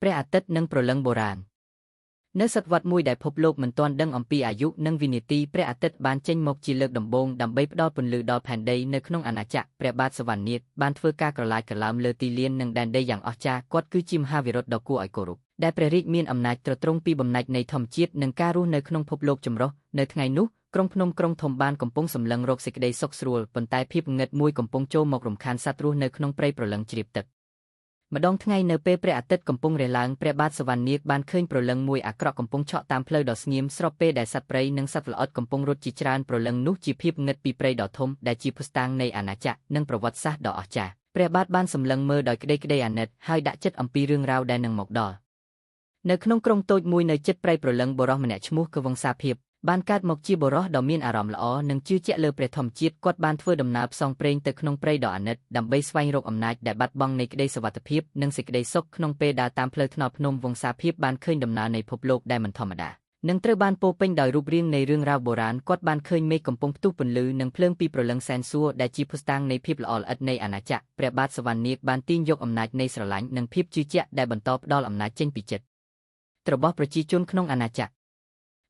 ព្រះអាទិត្យនិងព្រលឹងបុរាណនៅសតវត្សមួយដែលភពលោកមិនទាន់ដឹងអំពីអាយុនិងវិនាទីព្រះអាទិត្យបានចេញមកជាលើកដំបូងដើម្បីផ្ដល់ពន្លឺដល់ផែនដីនៅក្នុងអាណាចក្រព្រះបាទសវណ្ណនាថបានធ្វើការក្រឡាចក្រឡើមលើទីលាននិងដែនដីយ៉ាងអស្ចារ្យគាត់គឺជាមហាវីរៈដ៏គួរឲ្យគោរពដែលព្រះរាជមានអំណាចទ្រទ្រង់ពីបំណាច់នៃធម្មជាតិនិងការរស់នៅក្នុងភពលោកចម្រុះនៅថ្ងៃនោះក្រុងភ្នំក្រុងធំបានកំពុងសម្លឹងរកសេចក្តីសុខស្រួលប៉ុន្តែភាពងឹតមួយកំពុងចូលមករំខានសត្វរស់នៅក្នុងព្រៃព្រលឹងជ្រាបទឹកម្ដងថ្ងៃនៅពេលព្រះអាទិត្យកំពុងរះឡើងព្រះបាទសវណ្ណនាគបានឃើញព្រលឹងមួយអាក្រក់កំពុងឆក់តាមផ្លូវដ៏ស្ងៀមស្របពេលដែលសត្វព្រៃនិងសត្វល្អិតកំពុងរត់ជាច្រើនព្រលឹងនោះជាភាពងឹតពីព្រៃដ៏ធំដែលជាភស្តុតាងនៃអាណាចក្រនិងប្រវត្តិសាស្ត្រដ៏អស្ចារ្យព្រះបាទបានសម្លឹងមើលដោយក្តីក្តីអាណិតហើយដាក់ចិត្តអំពីរឿងរ៉ាវដែលនឹងមកដល់នៅក្នុងក្រុងតូចមួយនៅជិតព្រៃព្រលឹងបុរសម្នាក់ឈ្មោះកវង្សាភាពបានកើតមកជាបុរសដ៏មានអារម្មណ៍ល្អនិងជឿជាក់លើព្រះធម្មជាតិគាត់បានធ្វើដំណើរផ្សងព្រេងទៅក្នុងព្រៃដ៏អាណិតដើម្បីស្វែងរកអំណាចដែលបាត់បង់នៃក្តីសុវត្ថិភាពនិងសេចក្តីសុខក្នុងពេលដើរតាមផ្លូវថ្នល់ភ្នំវង្សាភាពបានឃើញដំណើរនៃភពលោកដែលមិនធម្មតានិងត្រូវបានពោពេញដោយរូបរាងនៃរឿងរ៉ាវបុរាណគាត់បានឃើញមេឃកំពុងផ្ទុះពន្លឺនិងភ្លើងពីព្រលឹងសែនសួគ៌ដែលជាភស្តុតាងនៃភាពល្អល្អិតនៃអាណាចក្រព្រះបាទសវណ្ណនាគបានទាញយកអំណាចនៃស្រឡាញ់និងភាពជឿជាក់ដែលបន្តផ្ដល់អំណាចចេញពីចិត្តរបស់ប្រជាជនក្នុងអាណាចក្រ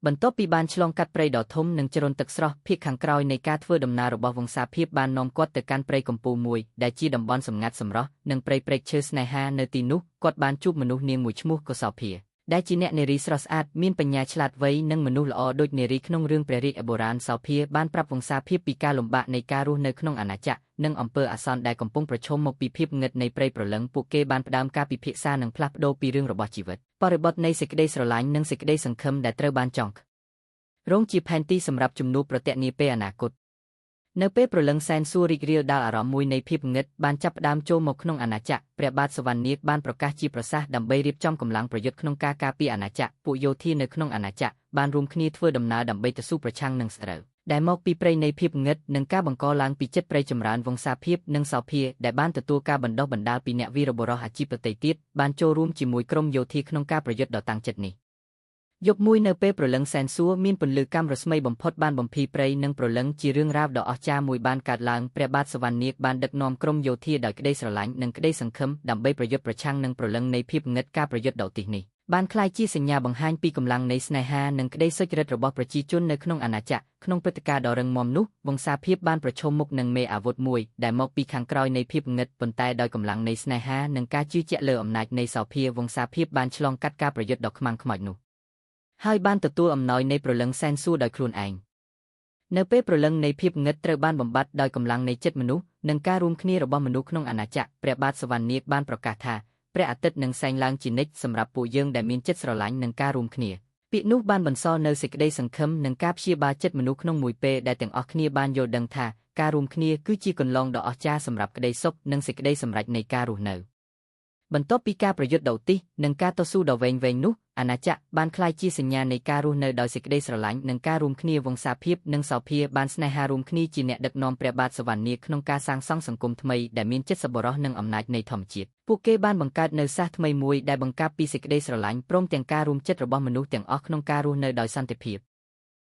បន្ទាប់ពីបានឆ្លងកាត់ព្រៃដ៏ធំនិងជ្រន់ទឹកស្រស់ភាគខាងក្រោយនៃការធ្វើដំណើររបស់វង្សាភាពបាននាំគាត់ទៅកាន់ព្រៃកំពូលមួយដែលជាតំបន់សម្ងាត់សម្រស់និងព្រៃព្រែកឈើស្នេហានៅទីនោះគាត់បានជួបមនុស្សនាងមួយឈ្មោះកុសោភាដែលជាអ្នកនារីស្រស់ស្អាតមានបញ្ញាឆ្លាតវៃនិងមនុស្សល្អដូចនារីក្នុងរឿងព្រះរាជបុរាណសោភាបានប្រាប់វង្សាភាពពីការលំបាកនៃការរស់នៅក្នុងអាណាចក្រនិងអំពើអាសន្នដែលកំពុងប្រឈមមកពីភាពងឹតនៃព្រៃព្រលឹងពួកគេបានផ្ដើមការពិភាក្សានិងផ្លាស់ប្ដូរពីរឿងរបស់ជីវិតបរិបទនៃសេចក្តីស្រឡាញ់និងសេចក្តីសង្ឃឹមដែលត្រូវបានចង់រងជាផែនទីសម្រាប់ជំនួបប្រតិនាពេលអនាគតនៅពេលព្រលឹងសែនសួររីករាលដាលអារម្មណ៍មួយនៃភាពងឹតបានចាប់ផ្ដើមចូលមកក្នុងអាណាចក្រព្រះបាទសវណ្ណនាគបានប្រកាសជាប្រសាសន៍ដើម្បីរៀបចំកម្លាំងប្រយុទ្ធក្នុងការការពារអាណាចក្រពួកយោធានៅក្នុងអាណាចក្របានរួមគ្នាធ្វើដំណើរដើម្បីទៅស៊ូប្រឆាំងនឹងសត្រូវដែលមកពីព្រៃនៃភាពងឹតនិងការបង្កឡើងពីចិត្តព្រៃចម្រើនវង្សាភាពនិងសោភាដែលបានទទួលការបណ្ដុះបណ្ដាលពីអ្នកវីរបុរសអាជីពដទៃទៀតបានចូលរួមជាមួយក្រុមយោធាក្នុងការប្រយុទ្ធដ៏តាំងចិត្តនេះយប់មួយនៅពេលព្រលឹងសែនសួរមានពន្លឺកាំរស្មីបំផុតបានបំភីព្រៃនិងព្រលឹងជារឿងរ៉ាវដ៏អស្ចារ្យមួយបានកើតឡើងព្រះបាទសវណ្ណនាគបានដឹកនាំក្រុមយោធាដោយក្តីស្រឡាញ់និងក្តីសង្ឃឹមដើម្បីប្រយុទ្ធប្រឆាំងនឹងព្រលឹងនៃភាពងឹតការប្រយុទ្ធដ៏ឧទ្ទិសនេះបានក្លាយជាសញ្ញាបង្ហាញពីកម្លាំងនៃស្នេហានិងក្តីសុចរិតរបស់ប្រជាជននៅក្នុងអាណាចក្រក្នុងព្រឹត្តិការណ៍ដ៏រឹងមាំនោះវង្សាភាពបានប្រឈមមុខនឹងមេអាវុធមួយដែលមកពីខាងក្រោយនៃភាពងឹតប៉ុន្តែដោយកម្លាំងនៃស្នេហានិងការជឿជាក់លើអំណាចនៃសោភាវង្សាភាពបានឆ្លងកាត់ការប្រយុទ្ធដ៏ខ្មាំងខ្មោចនោះហើយបានទទួលអំណោយនៃព្រលឹងសែនសួរដោយខ្លួនឯងនៅពេលព្រលឹងនៃភាពងឹតត្រូវបានបំបត្តិដោយកម្លាំងនៃចិត្តមនុស្សនិងការរួមគ្នារបស់មនុស្សក្នុងអាណាចក្រព្រះបាទសវណ្ណនាគបានប្រកាសថាព្រះអាទិត្យនឹងសែងឡើងជានិច្ចសម្រាប់ពួកយើងដែលមានចិត្តស្រឡាញ់និងការរួមគ្នាពាក្យនោះបានបន្សល់នៅសេចក្តីសង្ឃឹមនិងការព្យាបាលចិត្តមនុស្សក្នុងមួយពេលដែលទាំងអស់គ្នាបានយល់ដឹងថាការរួមគ្នាគឺជាគន្លងដ៏អស្ចារ្យសម្រាប់ក្តីសុខនិងសេចក្តីសម្រេចនៃការរស់នៅបន្ទាប់ពីការប្រយុទ្ធដ៏ឧទ្ទិសនិងការតស៊ូដ៏វែងៗនោះអាណាចក្របានក្លាយជាសញ្ញានៃការរស់នៅដោយសេចក្តីស្រឡាញ់និងការរួមគ្នាវង្សាភាពនិងសោភាបានស្នេហារួមគ្នាជាអ្នកដឹកនាំព្រះបាទសវណ្ណនាគក្នុងការសាងសង់សង្គមថ្មីដែលមានចិត្តសប្បុរសនិងអំណាចនៃធម្មជាតិពួកគេបានបង្កើតនូវសាសថ្មីមួយដែលបង្កើតពីសេចក្តីស្រឡាញ់ព្រមទាំងការរួមចិត្តរបស់មនុស្សទាំងអស់ក្នុងការរស់នៅដោយសន្តិភាព។